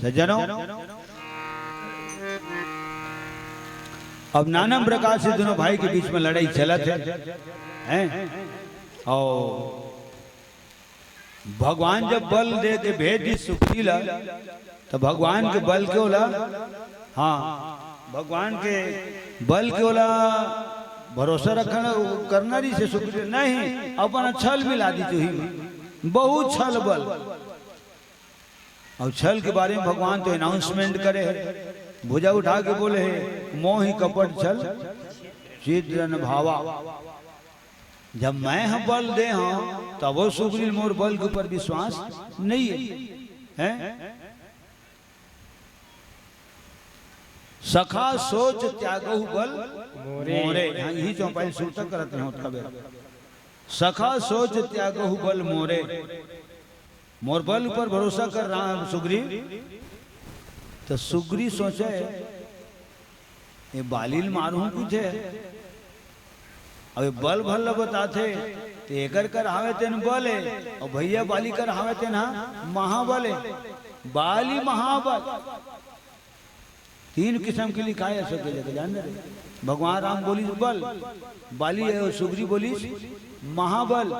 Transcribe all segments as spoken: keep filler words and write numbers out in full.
सज्जनों, अब नाना प्रकार से दोनों भाई के बीच में लड़ाई चलत हे, हैं? और भगवान जब बल दे के भेज दिस सुग्री ला, त भगवान के बल के ओला, हाँ, भगवान के बल के ओला भरोसा रखना करना रहिस हे सुग्री, नहीं, अपन छल मिला दिस उही में, बहुत छल बल। अउ छल के बारे में भगवान तो announcement करे हे, भुजा उठा के बोले हे, "मोहि कपट छल छिद्र न भावा।" जब मैं ह बल दे हंव, तभो सुग्रीव ल मोर बल के ऊपर विश्वास नइ हे, हैं? सखा सोच त्यागहु बल मोरे। मोरे। हाँ, इही चौपाई सुरता करत रहे हों ओतका बेर। सखा सोच त्यागहु बल मोरे। मोर बल ऊपर भरोसा कर रहा है सुग्रीव। त सुग्रीव सोचे, "ये बाली ल मारहूं कुछ है, अब ये बल भल ल बताथे, त एकर कर हावे तेन बल है, अउ भैया बाली कर हावे तेन हा महाबल है।" बाली महाबल। तीन किसम के लिखाय हे, अशोक के जगह जान दे। भगवान राम बोलिस बल, बाली, अ, सुग्रीव बोलिस महाबल।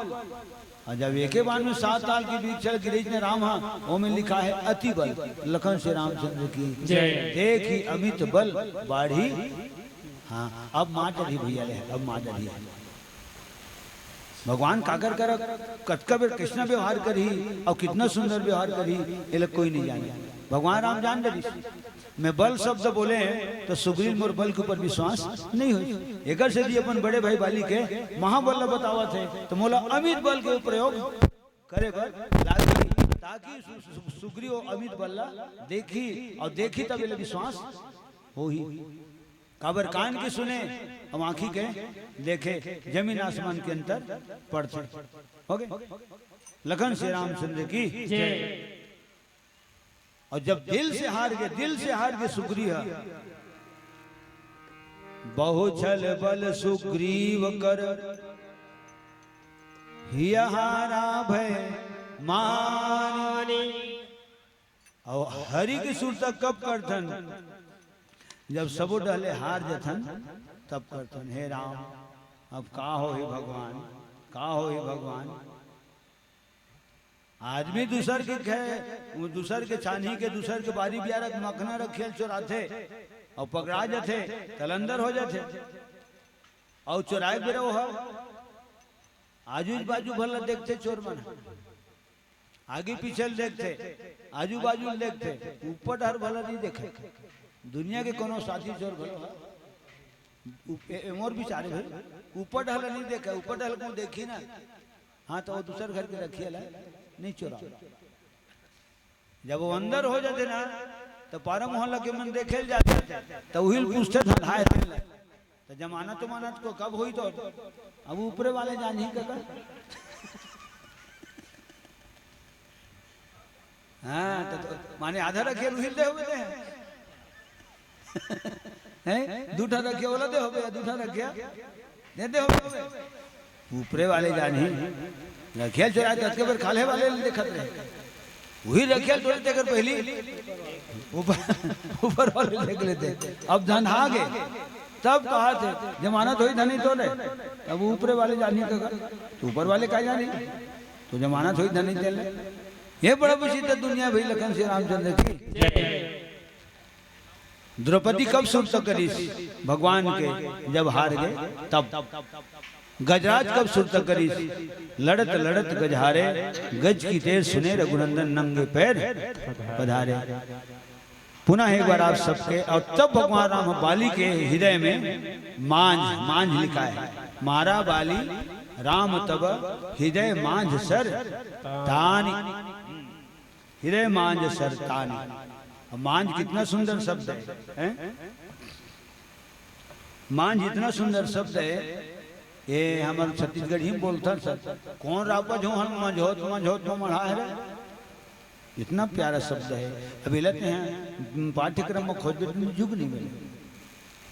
अउ जब एके बार में सात ताल के वृक्ष ल गिरेच न राम ह, ओमे लिखाय हे अति बल। लखन श्री रामचंद्र की जय। देखि अमित बल बाढ़ी। हाँ, अब मार डरही भैया ले, अब मार डरही। भगवान काकर करा, कतका बेर कइसना व्यवहार करही अउ कितना सुंदर व्यवहार करही, एला कोई नइ जाने। भगवान राम जान डरिस। मैं बल शब्द बोले हंव, त सुग्रीव मोर बल के ऊपर विश्वास नइ होइस। एकर सेती अपन बड़े भाई बाली के महाबल ल बतावत हे, त मोला अमित बल के प्रयोग करे बर लागही, ताकि सु-, सु-, सुग्रीव अमित बल ल देखही अउ देखही तब एला विश्वास होही। काबर कान के सुने, अउ आंखी के देखे, जमीन आसमान के अंतर पड़थे। हो गे? लखन श्री रामचंद्र की। जय। अउ जब दिल से हार गे, दिल से हार गे सुग्रीव ह, "बहु छल बल सुग्रीव कर, हिय हारा भय मानी।" अउ हरि के सुरता कब करथन? जब सबो डहले हार जथन, तब करथन, "हे राम, अब का होही भगवान, का होही भगवान?" आदमी दूसर के खे-, दूसर के छानही के, दूसर के बारी बियारा के मखना रखियल चोराथे अउ पकड़ा जथे, तलंदर हो जथे। अउ चोराय बेरा ओह आजू बाजू भर ल देखथे चोर मन ह। आगे पीछे ल देखथे, आजू बाजू ल देखथे, ऊपर डहर भला नइ देखे। दुनिया के कोनो साथी चोर घलो ह, उप-, ए-, ए-, मोर विचार हे भाई, ऊपर डहर ल नइ देखे, ऊपर डहर ल कोनो देखही ना, हाँ, त ओ दूसर घर के रखिया ल नइ चोरा। जब ओ अंदर हो जाथे ना, त पारा मोहल्ला के मन देखे ल जाथे, त उही ल पूछथे धंधाय तेन ल। त जमानत उमानत को कब होही तो? अब ऊपरे वाले जानही कका। हाँ, त, त माने आधा रखिया ल उही ल दे होबे ते। हैं? दू ठा रखिया ओला दे होबे, या दू ठा रखिया दे दे होबे। ऊपरे वाले जानही। रखिया ल चोराय त अतके बेर खाल्हे वाले ल देखत रहे। उही रखिया ल टोरे तेकर पहिली ऊपर, ऊपर वाले देख लेथे। अब धंधा गे, तब कहथे, "जमानत होही धनी तोरे।" तब ऊपरे वाले जानही कका, त ऊपर वाले का जानही? त जमानत होही धनी तेला। ये बड़ा विचित्र दुनिया भई लखन श्री रामचंद्र की। द्रौपदी कब सुरता करिस भगवान के? जब हार गे तब। गजराज कब सुरता करिस? लड़त लड़त गज हारे, गज की तेज सुने रघुनंदन नंगे पैर पधारे। पुनः एक बार आप सबके, और तब भगवान राम बाली के हृदय में मांझ, मांझ लिखाय हे, मारा बाली राम तब हृदय मांझ सर तानी। हृदय मांझ सर तानी। अब मांझ कितना सुंदर शब्द हे, हैं? मांझ इतना सुंदर शब्द हे, ये हमर छत्तीसगढ़ी में बोलथन सर, "कोन रापा झोहन मंझोत मंझोत में मढ़ा हे रे?" इतना प्यारा शब्द हे। अब एला तें पाठ्यक्रम में खोजबे त जुग नइ मिले।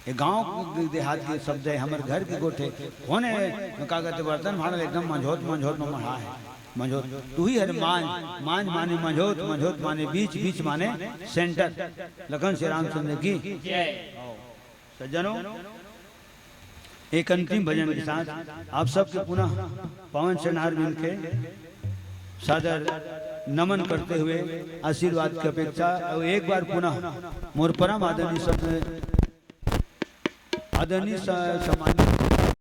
ये गांव देहात के शब्द हे, हमर घर के गोठ हे, कोन हे, का कहथे, बर्तन भांड़ा ल एकदम मंझोत मंझोत में मढ़ा हे। मंझोत। तुही हरे मांझ, मांझ माने मंझोत, मंझोत माने बीच, बीच माने सेंटर। लखन श्री रामचंद्र की। सज्जनों, एक अंतिम भजन के साथ आप सबके पुनः पवन सेनार मिलके सादर नमन करते हुए आशीर्वाद की अपेक्षा। और एक बार पुनः मोर परम आदरणीय सब, आदरणीय स-, सम्मानित